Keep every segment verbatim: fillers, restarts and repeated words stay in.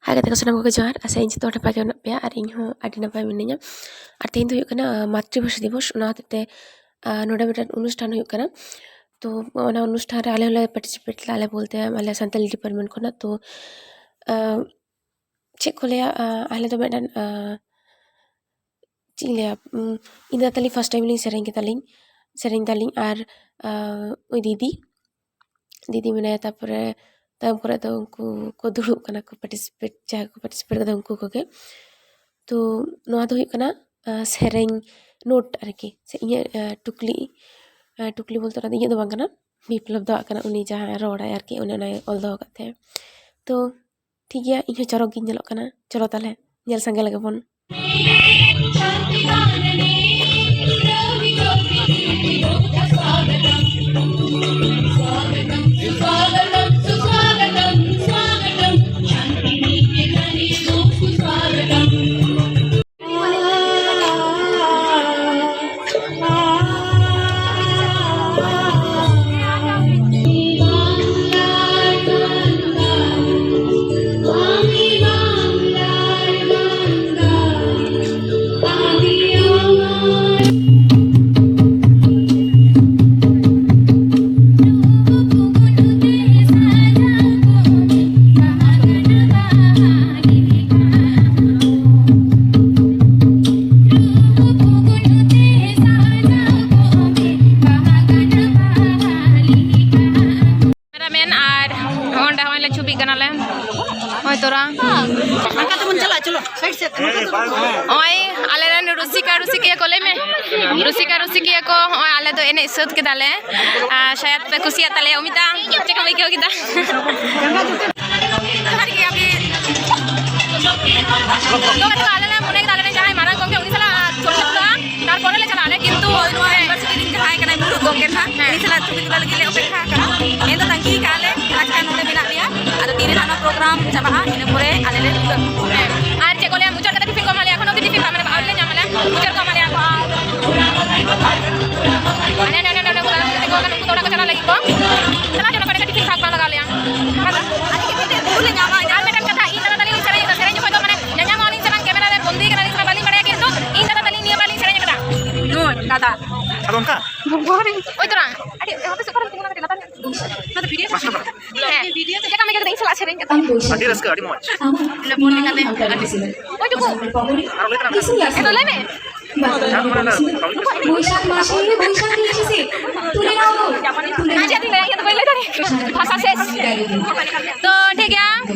ᱦᱟᱭ ᱜᱟᱛᱮ ᱠᱚ, ᱥᱟᱱᱟᱢ ᱠᱚᱜᱮ ᱡᱚᱦᱟᱨ᱾ ᱟᱥᱟᱭᱟᱹᱧ ᱡᱚᱛᱚ ᱦᱚᱲ ᱱᱟᱯᱟᱭ ᱜᱮ ᱢᱮᱱᱟᱜ ᱯᱮᱭᱟ ᱟᱨ ᱤᱧ ᱦᱚᱸ ᱟᱹᱰᱤ ᱱᱟᱯᱟᱭ ᱢᱤᱱᱟᱹᱧᱟ᱾ ᱟᱨ ᱛᱮᱦᱮᱧ ᱫᱚ ᱦᱩᱭᱩᱜ ᱠᱟᱱᱟ, ᱟᱸ, ᱢᱟᱛᱨᱤᱵᱷᱟᱥᱟ ᱫᱤᱵᱚᱥ, ᱚᱱᱟ ᱦᱚᱛᱮᱡ ᱛᱮ, ᱟᱸ, ᱱᱚᱰᱮ ᱢᱤᱫᱴᱮᱱ ᱚᱱᱩᱥᱴᱷᱟᱱ ᱦᱩᱭᱩᱜ ᱠᱟᱱᱟ᱾ ᱛᱚ, ᱚᱱᱟ ᱚᱱᱩᱥᱴᱷᱟᱱ ᱨᱮ ᱟᱞᱮ ᱦᱚᱸᱞᱮ participate ᱞᱮᱫᱟ, ᱟᱞᱮ ᱵᱚᱞᱛᱮ ᱟᱞᱮ ᱥᱟᱱᱛᱟᱞᱤ department ᱠᱷᱚᱱᱟᱜ᱾ ᱛᱚ, ᱟᱸ, ᱪᱮᱫ ᱠᱚ ᱞᱟᱹᱭᱟ, ᱟᱸ, ᱟᱞᱮ ᱫᱚ ᱢᱤᱫᱴᱮᱱ, ᱟᱸ, ᱪᱮᱫ ᱤᱧ ᱞᱟᱹᱭᱟ, ᱩᱸ, ᱤᱧ ᱫᱟᱫᱟ ᱛᱟᱹᱞᱤᱧ first time ᱞᱤᱧ ᱥᱮᱨᱮᱧ ᱠᱮᱫᱟᱞᱤᱧ, ᱥᱮᱨᱮᱧ ᱫᱟᱞᱤᱧ᱾ ᱟᱨ, ᱟᱸ, ᱩᱱᱤ ᱫᱤᱫᱤ, ᱫᱤᱫᱤ ᱢᱮᱱᱟᱭᱟ, ᱛᱟᱨᱯᱚᱨᱮ ᱛᱟᱭᱚᱢ ᱠᱚᱨᱮ ᱫᱚ ᱩᱱᱠᱩ ᱠᱚ ᱫᱩᱲᱩᱵ ᱠᱟᱱᱟ ᱠᱚ, participate, ᱡᱟᱦᱟᱸᱭ ᱠᱚ participate ᱠᱟᱫᱟ ᱩᱱᱠᱩ ᱠᱚᱜᱮ᱾ ᱛᱚ, ᱱᱚᱣᱟ ᱫᱚ ᱦᱩᱭᱩᱜ ᱠᱟᱱᱟ, ᱟᱸ, ᱥᱮᱨᱮᱧ note ᱟᱨᱠᱤ, ᱥᱮ ᱤᱧᱟᱹᱜ, ᱟᱸ, ᱴᱩᱠᱞᱤ, ᱟᱸ, ᱴᱩᱠᱞᱤ ᱵᱚᱞᱛᱮ ᱚᱱᱟ ᱫᱚ ᱤᱧᱟᱹᱜ ᱫᱚ ᱵᱟᱝ ᱠᱟᱱᱟ, ᱵᱤᱯᱞᱚᱵ ᱫᱟᱣᱟᱜ ᱠᱟᱱᱟ, ᱩᱱᱤ ᱡᱟᱦᱟᱸᱭ ᱨᱚᱲᱟᱭ ᱟᱨᱠᱤ, ᱚᱱᱮ ᱚᱱᱟᱭ ᱚᱞ ᱫᱚᱦᱚ ᱠᱟᱜ ᱛᱟᱦᱮᱸᱫ᱾ ᱛᱚ, ᱴᱷᱤᱠ ᱜᱮᱭᱟ, ᱤᱧ ᱦᱚᱸ ᱪᱚᱨᱚᱠ ᱜᱤᱧ ᱧᱮᱞᱚᱜ ᱠᱟᱱᱟ᱾ ᱪᱚᱞᱚ ᱛᱟᱦᱞᱮ, ᱧᱮᱞ ᱥᱟᱸᱜᱮ ᱞᱮᱜᱮ ᱵᱚᱱ᱾ ᱠᱮᱢᱮᱨᱟᱢᱮᱱ ᱟᱨ ᱚᱸᱰᱮ ᱦᱚᱸᱜᱼᱚᱭ ᱞᱮ ᱪᱷᱚᱵᱤᱜ ᱠᱟᱱᱟᱞᱮ᱾ ᱦᱳᱭ ᱛᱚᱨᱟ᱾ ᱱᱚᱝᱠᱟ ᱛᱮᱵᱚᱱ ᱪᱟᱞᱟᱜᱼᱟ, ᱪᱚᱞᱚ, side side ᱛᱮ, ᱱᱚᱝᱠᱟ ᱛᱮᱵᱚᱱ ᱪᱟᱞᱟᱜᱼᱟ᱾ ᱱᱚᱜᱼᱚᱭ ᱟᱞᱮ ᱨᱮᱱ ᱨᱩᱥᱤᱠᱟ ᱨᱩᱥᱤᱠᱤᱭᱟᱹ ᱠᱚ, ᱞᱟᱹᱭ ᱢᱮ᱾ ᱨᱩᱥᱤᱠᱟ ᱨᱩᱥᱤᱠᱤᱭᱟᱹ ᱠᱚ, ᱦᱚᱸᱜᱼᱚᱭ ᱟᱞᱮ ᱫᱚ ᱮᱱᱮᱡ ᱥᱟᱹᱛ ᱠᱮᱫᱟᱞᱮ᱾ ᱟᱨ ᱥᱟᱭᱟᱫ ᱯᱮ ᱠᱩᱥᱤᱭᱟᱜ ᱛᱟᱞᱮᱭᱟ᱾ ᱚᱢᱤᱛᱟ, ᱪᱮᱫ ᱠᱚᱢ ᱟᱹᱭᱠᱟᱹᱣ ᱠᱮᱫᱟ? ᱡᱚᱦᱟᱨ ᱜᱮ ᱟᱯᱮ᱾ ᱛᱚ, ᱟᱞᱮ ᱞᱮ ᱢᱚᱱᱮ ᱠᱮᱫᱟ, ᱟᱞᱮ ᱨᱮᱱ ᱡᱟᱦᱟᱸᱭ ᱢᱟᱨᱟᱝ ᱜᱚᱢᱠᱮ, ᱩᱱᱤ ᱥᱟᱞᱟᱜ ᱪᱷᱚᱵᱤ ᱛᱩᱞᱟᱹᱜᱼᱟ᱾ ᱛᱟᱨᱯᱚᱨᱮ ᱞᱮ ᱪᱟᱞᱟᱜᱼᱟ ᱞᱮ, ᱠᱤᱱᱛᱩ ᱱᱚᱣᱟ university ᱨᱤᱱ ᱡᱟᱦᱟᱸᱭ ᱠᱟᱱᱟᱭ ᱢᱩᱬᱩᱫ ᱜᱚᱢᱠᱮ ᱱᱟᱦᱟᱜ, ᱦᱮᱸ᱾ ᱩᱱᱤ ᱥᱟᱞᱟᱜ ᱪᱷᱚᱵᱤ ᱛᱩᱞᱟᱹᱣ ᱞᱟᱹᱜᱤᱫ ᱞᱮ ᱚᱯᱮᱠᱠᱷᱟ ᱟᱠᱟᱫᱟ᱾ ᱢᱮᱱᱫᱚ ᱛᱟᱺᱜᱤ ᱠᱟᱜᱼᱟ ᱞᱮ, ᱟᱪᱠᱟ ᱱᱚᱰᱮ ᱢᱮᱱᱟᱜ ᱞᱮᱭᱟ᱾ ᱟᱫᱚ ᱛᱤᱨᱮ ᱱᱟᱦᱟᱜ ᱱᱚᱣᱟ program ᱪᱟᱵᱟᱜᱼᱟ, ᱤᱱᱟᱹ ᱯᱚᱨᱮ ᱟᱞᱮ ᱞᱮ ᱛᱩᱞᱟᱹᱜᱼᱟ᱾ ᱦᱮᱸ᱾ ᱟᱨ ᱪᱮᱫ ᱠᱚ ᱞᱟᱹᱭᱟ, ᱢᱩᱪᱟᱹᱫ ᱠᱟᱛᱮ tiffin ᱠᱚ ᱮᱢᱟ ᱞᱮᱭᱟ, ᱮᱠᱷᱚᱱ ᱚᱵᱫᱤ tiffin ᱠᱚ ᱮᱢᱟ ᱞᱮᱭᱟ, ᱢᱩᱪᱟᱹᱫ ᱠᱚ ᱮᱢᱟ ᱞᱮᱭᱟ ᱠᱚ᱾ ᱦᱟᱱᱮ, ᱦᱟᱱᱮ, ᱦᱟᱱᱮ, ᱦᱟᱱᱮ, ᱩᱱᱠᱩ ᱫᱚ ᱚᱲᱟᱜ ᱠᱚ ᱪᱟᱞᱟᱜ ᱞᱟᱹᱜᱤᱫ ᱠᱚ᱾ ᱪᱟᱞᱟᱣ ᱦᱚᱪᱚ ᱱᱟᱠᱚ, ᱮᱸᱰᱮᱠᱷᱟᱱ tiffin ᱵᱟᱝ ᱞᱟᱜᱟᱣ ᱞᱮᱭᱟ᱾ ᱟᱨ ᱢᱤᱫᱴᱟᱝ ᱠᱟᱛᱷᱟ, ᱤᱧ ᱫᱟᱫᱟ ᱛᱟᱹᱞᱤᱧ ᱦᱮᱸ, ᱪᱮᱫ ᱞᱮᱠᱟᱢ ᱟᱹᱭᱠᱟᱹᱣ ᱠᱮᱫᱟ ᱤᱧ ᱥᱟᱞᱟᱜ ᱥᱮᱨᱮᱧ ᱠᱟᱛᱮ? ᱟᱹᱰᱤ ᱨᱟᱹᱥᱠᱟᱹ, ᱟᱹᱰᱤ ᱢᱚᱡᱽ᱾ ᱳᱭᱴᱩᱠᱩ᱾ ᱟᱨᱚ ᱞᱟᱹᱭ ᱛᱟᱞᱟᱝ ᱢᱮ᱾ ᱦᱮᱸ, ᱛᱚ ᱞᱟᱹᱭ ᱢᱮ᱾ ᱵᱳᱭᱥᱟᱠᱷ ᱢᱟᱥᱮ, ᱵᱳᱭᱥᱟᱠᱷ ᱮᱥᱮᱥᱮ, ᱛᱩᱞᱮ ᱱᱟᱣ ᱫᱚ, ᱛᱩᱞᱮ ᱱᱟᱣ᱾ ᱪᱮᱫ ᱤᱧ ᱞᱟᱹᱭᱟ, ᱤᱧ ᱫᱚ ᱵᱟᱹᱧ ᱞᱟᱹᱭ ᱫᱟᱲᱮᱭᱟᱜ ᱠᱟᱱᱟ᱾ ᱵᱷᱟᱥᱟ ᱥᱮᱥ᱾ ᱛᱚ, ᱴᱷᱤᱠ ᱜᱮᱭᱟ᱾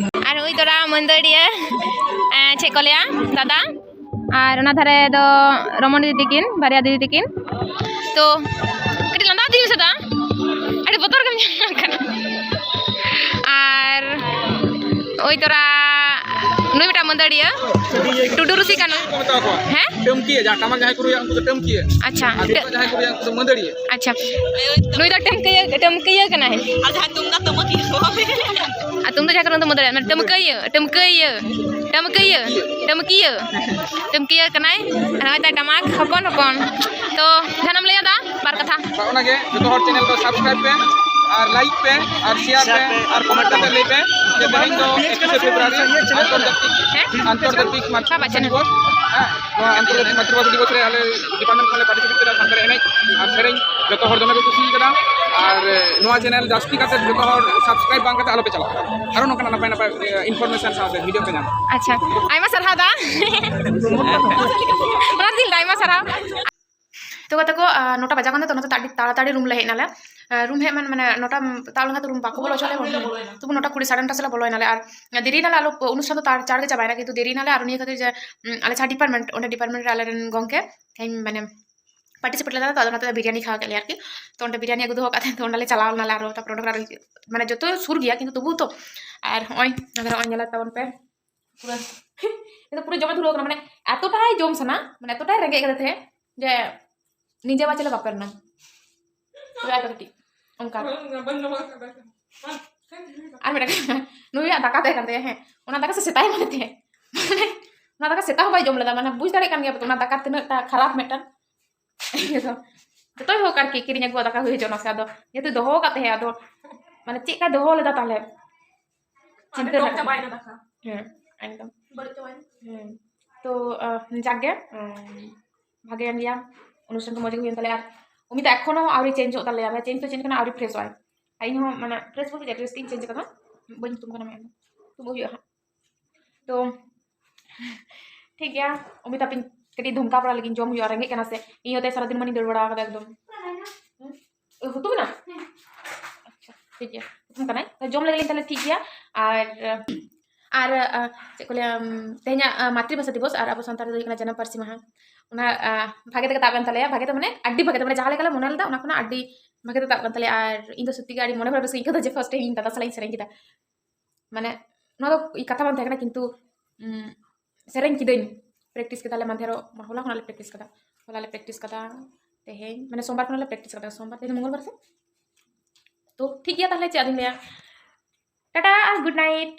ᱟᱨ ᱩᱱᱤ ᱫᱚ ᱨᱟ ᱢᱟᱹᱫᱟᱹᱲᱤᱭᱟᱹ, ᱮᱸ, ᱪᱮᱫ ᱠᱚ ᱞᱟᱹᱭᱟ, ᱫᱟᱫᱟ᱾ ᱟᱨ ᱚᱱᱟ ᱫᱷᱟᱨᱮ ᱫᱚ ᱨᱚᱢᱚᱱ ᱫᱤᱫᱤ ᱛᱟᱹᱠᱤᱱ, ᱵᱟᱨᱭᱟ ᱫᱤᱫᱤ ᱛᱟᱹᱠᱤᱱ᱾ ᱛᱚ, ᱠᱟᱹᱴᱤᱡ ᱞᱟᱸᱫᱟ ᱫᱤᱧ ᱥᱮᱫᱟ, ᱟᱹᱰᱤ ᱵᱚᱛᱚᱨ ᱜᱮᱢ ᱧᱮᱞᱚᱜ ᱠᱟᱱᱟ᱾ ᱟᱨ ᱳᱭ ᱛᱚᱨᱟ ᱱᱩᱭ ᱢᱤᱫᱴᱟᱝ ᱢᱟᱹᱫᱟᱹᱲᱤᱭᱟᱹ, ᱴᱩᱰᱩ ᱨᱩᱥᱤᱠᱟ ᱱᱩᱭ᱾ ᱠᱚ ᱢᱮᱛᱟ ᱠᱚᱣᱟ᱾ ᱦᱮᱸ? ᱴᱟᱹᱢᱠᱤᱭᱟᱹ, ᱡᱟᱦᱟᱸ ᱴᱟᱢᱟᱠ ᱡᱟᱦᱟᱸᱭ ᱠᱚ ᱨᱩᱭᱟ, ᱩᱱᱠᱩ ᱫᱚ ᱴᱟᱹᱢᱠᱤᱭᱟᱹ᱾ ᱟᱪᱪᱷᱟ᱾ ᱟᱨ ᱴᱟᱹ- ᱱᱤᱛᱚᱜ ᱡᱟᱦᱟᱸᱭ ᱠᱚ ᱨᱩᱭᱟ, ᱩᱱᱠᱩ ᱫᱚ ᱢᱟᱹᱫᱟᱹᱲᱤᱭᱟᱹ᱾ ᱟᱪᱪᱷᱟ᱾ ᱱᱩᱭ ᱫᱚ ᱴᱟᱹᱢᱠᱤᱭᱟᱹ, ᱴᱟᱹᱢᱠᱤᱭᱟᱹ ᱠᱟᱱᱟᱭ᱾ ᱟᱨ ᱡᱟᱦᱟᱸᱭ ᱛᱩᱢᱫᱟᱜ ᱛᱟᱹᱢᱟᱹᱠᱤᱭᱟᱹ ᱠᱚ᱾ ᱟᱨ ᱛᱩᱢᱫᱟᱜ ᱡᱟᱦᱟᱸᱭ ᱠᱚ ᱨᱩᱭᱟ, ᱩᱱᱠᱩ ᱫᱚ ᱢᱟᱹᱫᱟᱹᱲᱤᱭᱟᱹ᱾ ᱢᱟᱱᱮ ᱴᱟᱹᱢᱠᱟᱹᱭᱟᱹ, ᱴᱟᱹᱢᱠᱟᱹᱭᱟᱹ, ᱴᱟᱹᱢᱠᱟᱹᱭᱟᱹ, ᱴᱟᱹᱢᱠᱤᱭᱟᱹ, ᱴᱟᱹᱢᱠᱤᱭᱟᱹ ᱠᱟᱱᱟᱭ᱾ ᱟᱨ ᱱᱚᱜᱼᱚᱭ ᱛᱟᱭ ᱴᱟᱢᱟᱠ, ᱦᱚᱯᱚᱱ ᱦᱚᱯᱚᱱ᱾ ᱛᱚ, ᱡᱟᱦᱟᱱᱟᱜ ᱮᱢ ᱞᱟᱹᱭᱟ ᱫᱟ? ᱵᱟᱨ ᱠᱟᱛᱷᱟ᱾ ᱚᱱᱟᱜᱮ, ᱡᱚᱛᱚ ᱦᱚᱲ channel ᱫᱚ subscribe ᱯᱮ, ᱟᱨ like ᱯᱮ, ᱟᱨ share ᱯᱮ, ᱟᱨ comment ᱠᱟᱛᱮ ᱞᱟᱹᱭ ᱯᱮ ᱡᱮ ᱛᱮᱦᱮᱧ ᱫᱚ ᱮᱠᱩᱥᱮ ᱯᱷᱮᱵᱽᱨᱩᱣᱟᱨᱤ ᱟᱱᱛᱚᱨᱡᱟᱛᱤᱠ, ᱦᱮᱸ? ᱟᱱᱛᱚᱨᱡᱟᱛᱤᱠ ᱢᱟᱛᱨᱤᱵᱷᱟᱥᱟ ᱫᱤᱵᱚᱥ ᱨᱮ ᱟᱞᱮ department ᱠᱷᱚᱱ ᱞᱮ participate ᱠᱮᱫᱟ, ᱥᱟᱱᱛᱟᱲ ᱮᱱᱮᱡ ᱟᱨ ᱥᱮᱨᱮᱧ ᱡᱚᱛᱚ ᱦᱚᱲ ᱫᱚᱢᱮ ᱠᱚ ᱠᱩᱥᱤ ᱠᱟᱫᱟ᱾ ᱟᱨ ᱱᱚᱣᱟ channel ᱡᱟᱹᱥᱛᱤ ᱠᱟᱛᱮ ᱡᱚᱛᱚ ᱦᱚᱲ subscribe ᱵᱟᱝ ᱠᱟᱛᱮ ᱟᱞᱚ ᱯᱮ ᱪᱟᱞᱟᱜᱼᱟ, ᱟᱨᱚ ᱱᱚᱝᱠᱟᱱᱟᱜ ᱱᱟᱯᱟᱭ ᱱᱟᱯᱟᱭ information ᱥᱟᱶᱛᱮ video ᱯᱮ ᱧᱟᱢᱟ᱾ ᱟᱪᱪᱷᱟ, ᱟᱭᱢᱟ ᱥᱟᱨᱦᱟᱣ ᱫᱟ᱾ ᱚᱱᱟ ᱫᱤᱱ ᱫᱚ ᱟᱭᱢᱟ ᱥᱟᱨᱦᱟᱣ᱾ ᱛᱚ ᱜᱟᱛᱮ ᱠᱚ, ᱟᱨ ᱱᱚᱴᱟ ᱵᱟᱡᱟᱣ ᱠᱟᱱ ᱛᱟᱦᱮᱸ, ᱛᱚ ᱚᱱᱟᱛᱮ ᱟᱹᱰᱤ ᱛᱟᱲᱟᱛᱟᱲᱤ room ᱞᱮ ᱦᱮᱡ ᱱᱟᱞᱮ᱾ ᱟᱨ room ᱦᱮᱡ ᱢᱟᱱᱮ, ᱢᱟᱱᱮ ᱱᱚᱴᱟ ᱛᱟᱵ ᱞᱮᱱᱠᱷᱟᱱ ᱛᱚ room ᱵᱟᱠᱚ ᱵᱚᱞᱚ ᱦᱚᱪᱚ ᱞᱮᱭᱟ᱾ ᱛᱚᱵᱩ ᱱᱚᱴᱟ ᱠᱩᱲᱤ, ᱥᱟᱲᱮ ᱱᱚᱴᱟ ᱥᱮᱫ ᱞᱮ ᱵᱚᱞᱚᱭ ᱱᱟᱞᱮ᱾ ᱟᱨ ᱫᱮᱨᱤ ᱱᱟᱞᱮ, ᱟᱞᱚ ᱚᱱᱩᱥᱴᱷᱟᱱ ᱫᱚ ᱛᱟᱲ ᱪᱟᱲ ᱜᱮ ᱪᱟᱵᱟᱭᱮᱱᱟ, ᱠᱤᱱᱛᱩ ᱫᱮᱨᱤ ᱱᱟᱞᱮ᱾ ᱟᱨ ᱩᱱᱤ ᱠᱷᱟᱹᱛᱤᱨ ᱡᱮ, ᱩᱸ, ᱟᱞᱮ ᱡᱟᱦᱟᱸ department, ᱚᱸᱰᱮ department ᱨᱮ ᱟᱞᱮᱨᱮᱱ ᱜᱚᱢᱠᱮ ᱛᱮᱦᱮᱧ ᱢᱟᱱᱮ participate ᱞᱮᱫᱟ, ᱛᱚ ᱟᱫᱚ ᱚᱱᱟᱛᱮ ᱵᱤᱨᱭᱟᱱᱤ ᱠᱷᱟᱣᱟ ᱠᱮᱫ ᱞᱮᱭᱟ ᱟᱨᱠᱤ᱾ ᱛᱚ ᱚᱸᱰᱮ ᱵᱤᱨᱭᱟᱱᱤ ᱟᱹᱜᱩ ᱫᱚᱦᱚ ᱠᱟᱜ ᱛᱟᱦᱮᱸᱫ, ᱛᱚ ᱚᱸᱰᱮ ᱞᱮ ᱪᱟᱞᱟᱣ ᱞᱮᱱᱟᱞᱮ ᱟᱨᱦᱚᱸ, ᱛᱟᱨᱯᱚᱨᱮ ᱚᱸᱰᱮ ᱠᱷᱚᱱ ᱟᱨᱦᱚᱸ ᱢᱟᱱᱮ ᱡᱚᱛᱚ ᱥᱩᱨ ᱜᱮᱭᱟ, ᱠᱤᱱᱛᱩ ᱛᱚᱵᱩ ᱛᱚ᱾ ᱟᱨ ᱦᱚᱸᱜᱼᱚᱭ ᱱᱚᱰᱮ ᱦᱚᱸᱜᱼᱚᱭ ᱧᱮᱞᱮᱫ ᱛᱟᱵᱚᱱ ᱯᱮ, ᱯᱩᱨᱟᱹ ᱱᱤᱛᱚᱜ ᱯᱩᱨᱟᱹ ᱡᱚᱢᱮ ᱫᱷᱩᱨᱟᱹᱣ ᱠᱟᱱᱟ, ᱢᱟᱱᱮ ᱮᱛᱚᱴᱟᱭ ᱡᱚᱢ ᱥᱟᱱᱟ, ᱢᱟᱱᱮ ᱮᱛᱚᱴᱟᱭ ᱨᱮᱸᱜᱮᱡ ᱠᱟᱫᱮ ᱛᱟᱦᱮᱸᱫ ᱡᱮ ᱱᱤᱡᱮ ᱵᱟ ᱪᱮᱫ ᱞᱮ ᱵᱟᱯᱮ ᱨᱮᱱᱟ᱾ ᱛᱚᱵᱮ ᱟᱯᱮ ᱠᱟᱹᱴᱤᱡ ᱚᱱᱠᱟ᱾ ᱟᱨ ᱢᱤᱫᱴᱟᱝ ᱱᱩᱭᱟᱜ ᱫᱟᱠᱟ ᱛᱟᱦᱮᱸ ᱠᱟᱱ ᱛᱟᱭᱟ, ᱦᱮᱸ, ᱚᱱᱟ ᱫᱟᱠᱟ ᱥᱮ ᱥᱮᱛᱟᱭ ᱮᱢᱟᱫᱮ ᱛᱟᱦᱮᱸᱫ᱾ ᱢᱟᱱᱮ ᱚᱱᱟ ᱫᱟᱠᱟ ᱥᱮᱛᱟ ᱦᱚᱸ ᱵᱟᱭ ᱡᱚᱢ ᱞᱮᱫᱟ, ᱢᱟᱱᱮ ᱵᱩᱡᱽ ᱫᱟᱲᱮᱭᱟᱜ ᱠᱟᱱ ᱜᱮᱭᱟ ᱯᱮ ᱛᱚ, ᱚᱱᱟ ᱫᱟᱠᱟ ᱛᱤᱱᱟᱹᱜ ᱴᱟ ᱠᱷᱟᱨᱟᱯ ᱢᱤᱫᱴᱟᱝ᱾ ᱡᱚᱛᱚᱭ ᱦᱳᱠ ᱟᱨᱠᱤ, ᱠᱤᱨᱤᱧ ᱟᱹᱜᱩᱣᱟᱜ ᱫᱟᱠᱟ ᱦᱩᱭ ᱦᱚᱪᱚ ᱱᱟᱥᱮ, ᱟᱫᱚ ᱡᱮᱦᱮᱛᱩ ᱫᱚᱦᱚ ᱟᱠᱟᱫ ᱛᱟᱦᱮᱸᱫ, ᱟᱫᱚ ᱢᱟᱱᱮ ᱪᱮᱫ ᱞᱮᱠᱟᱭ ᱫᱚᱦᱚ ᱞᱮᱫᱟ ᱛᱟᱦᱞᱮ? ᱪᱤᱱᱛᱟᱹ ᱨᱮᱱᱟᱜ ᱠᱟᱛᱷᱟ᱾ ᱦᱮᱸ, ᱮᱠᱫᱚᱢ᱾ ᱦᱮᱸ᱾ ᱛᱚ, ᱟᱦ, ᱡᱟᱠ ᱜᱮ, ᱩᱸ, ᱵᱷᱟᱜᱮᱭᱮᱱ ᱜᱮᱭᱟ, ᱚᱱᱩᱥᱴᱷᱟᱱ ᱠᱚ ᱢᱚᱡᱽ ᱜᱮ ᱦᱩᱭᱮᱱ ᱛᱟᱞᱮᱭᱟ᱾ ᱟᱨ ᱩᱱᱤ ᱫᱚ ᱮᱠᱷᱚᱱᱳ ᱟᱹᱣᱨᱤ changeᱚᱜ ᱛᱟᱞᱮᱭᱟ, ᱢᱟᱱᱮ change ᱫᱚ change ᱠᱟᱱᱟ, ᱟᱹᱣᱨᱤ freshᱚᱜᱼᱟᱭ᱾ ᱤᱧ ᱦᱚᱸ ᱢᱟᱱᱮ ᱯᱷᱨᱮᱥ ᱵᱚᱞᱛᱮ ᱪᱮᱫ, ᱰᱨᱮᱥ ᱛᱤᱧ ᱪᱮᱧᱡᱽ ᱠᱟᱫᱟ, ᱵᱟᱹᱧ ᱦᱩᱛᱩᱢ ᱠᱟᱱᱟ ᱢᱮᱫ ᱫᱚ, ᱦᱩᱛᱩᱢ ᱦᱩᱭᱩᱜᱼᱟ ᱦᱟᱸᱜ᱾ ᱛᱚ ᱴᱷᱤᱠ ᱜᱮᱭᱟ, ᱚᱢᱤᱛᱟᱵᱷ ᱤᱧ ᱠᱟᱹᱴᱤᱡ ᱫᱷᱚᱢᱠᱟᱣ ᱵᱟᱲᱟ ᱞᱟᱹᱜᱤᱫ, ᱡᱚᱢ ᱦᱩᱭᱩᱜᱼᱟ, ᱨᱮᱸᱜᱮᱡ ᱠᱟᱱᱟ ᱥᱮ᱾ ᱤᱧ ᱦᱚᱸ ᱛᱮ ᱥᱟᱨᱟᱫᱤᱱ ᱢᱟᱹᱧ ᱫᱟᱹᱲ ᱵᱟᱲᱟ ᱠᱟᱫᱟ ᱮᱠᱫᱚᱢ᱾ ᱦᱩᱸ? ᱦᱩᱛᱩᱢ ᱮᱱᱟ? ᱟᱪᱪᱷᱟ ᱴᱷᱤᱠ ᱜᱮᱭᱟ, ᱦᱩᱛᱩᱢ ᱠᱟᱱᱟᱭ, ᱛᱚ ᱡᱚᱢ ᱞᱮᱜᱮ ᱞᱤᱧ ᱛᱟᱦᱞᱮ, ᱴᱷᱤᱠ ᱜᱮᱭᱟ᱾ ᱟᱨ ᱟᱨ ᱟ, ᱪᱮᱫ ᱠᱚ ᱞᱟᱹᱭᱟ, ᱩᱢ, ᱛᱮᱦᱮᱧᱟᱜ ᱟ, ᱢᱟᱛᱨᱤᱵᱷᱟᱥᱟ ᱫᱤᱵᱚᱥ ᱟᱨ ᱟᱵᱚ ᱥᱟᱱᱛᱟᱲ ᱫᱚ ᱦᱩᱭᱩᱜ ᱠᱟᱱᱟ ᱡᱟᱱᱟᱢ ᱯᱟᱹᱨᱥᱤ ᱢᱟᱦᱟ᱾ ᱚᱱᱟ ᱟ, ᱵᱷᱟᱜᱮ ᱛᱮᱜᱮ ᱛᱟᱵ ᱮᱱ ᱛᱟᱞᱮᱭᱟ, ᱵᱷᱟᱜᱮ ᱛᱮ ᱢᱟᱱᱮ ᱟᱹᱰᱤ ᱵᱷᱟᱜᱮ ᱛᱮ, ᱢᱟᱱᱮ ᱡᱟᱦᱟᱸ ᱞᱮᱠᱟ ᱞᱮ ᱢᱚᱱᱮ ᱞᱮᱫᱟ ᱚᱱᱟ ᱠᱷᱚᱱᱟᱜ ᱟᱹᱰᱤ ᱵᱷᱟᱜᱮ ᱛᱮ ᱛᱟᱵ ᱠᱟᱱ ᱛᱟᱞᱮᱭᱟ᱾ ᱟᱨ ᱤᱧ ᱫᱚ ᱥᱚᱛᱛᱤ ᱜᱮ ᱟᱹᱰᱤ ᱢᱚᱱᱮ ᱠᱷᱚᱱᱟᱜ ᱨᱟᱹᱥᱠᱟᱹᱧ ᱟᱹᱭᱠᱟᱹᱣ ᱫᱟ ᱡᱮ ᱯᱷᱟᱨᱥᱴ ᱴᱟᱭᱤᱢ ᱤᱧ ᱫᱟᱫᱟ ᱥᱟᱞᱟᱜ ᱤᱧ ᱥᱮᱨᱮᱧ ᱠᱮᱫᱟ᱾ ᱢᱟᱱᱮ ᱱᱚᱣᱟ ᱫᱚ ᱠᱟᱛᱷᱟ ᱵᱟᱝ ᱛᱟᱦᱮᱸ ᱠᱟᱱᱟ, ᱠᱤᱱᱛᱩ ᱩᱢ, ᱥᱮᱨᱮᱧ ᱠᱤᱫᱟᱹᱧ, ᱯᱨᱮᱠᱴᱤᱥ ᱠᱮᱫᱟᱞᱮ ᱢᱟᱫᱷᱮᱨᱚᱜ, ᱦᱚᱞᱟ ᱠᱷᱚᱱᱟᱜ ᱞᱮ ᱯᱨᱮᱠᱴᱤᱥ ᱠᱟᱫᱟ, ᱦᱚᱞᱟ ᱞᱮ ᱯᱨᱮᱠᱴᱤᱥ ᱠᱟᱫᱟ, ᱛᱮᱦᱮᱧ ᱢᱟᱱᱮ ᱥᱳᱢᱵᱟᱨ ᱠᱷᱚᱱᱟᱜ ᱞᱮ ᱯᱨᱮᱠᱴᱤᱥ ᱠᱟᱫᱟ, ᱥᱳᱢᱵᱟᱨ, ᱛᱮᱦᱮᱧ ᱫᱚ ᱢᱚᱝᱜᱚᱞ ᱵᱟᱨ ᱥᱮ᱾ ᱛᱚ ᱴᱷᱤᱠ ᱜᱮᱭᱟ ᱛᱟᱦᱞᱮ, ᱪᱮᱫ ᱟᱫᱚᱧ ᱞᱟᱹᱭᱟ, ᱴᱟᱴᱟ ᱟᱨ ᱜᱩᱰ ᱱᱟᱭᱤᱴ᱾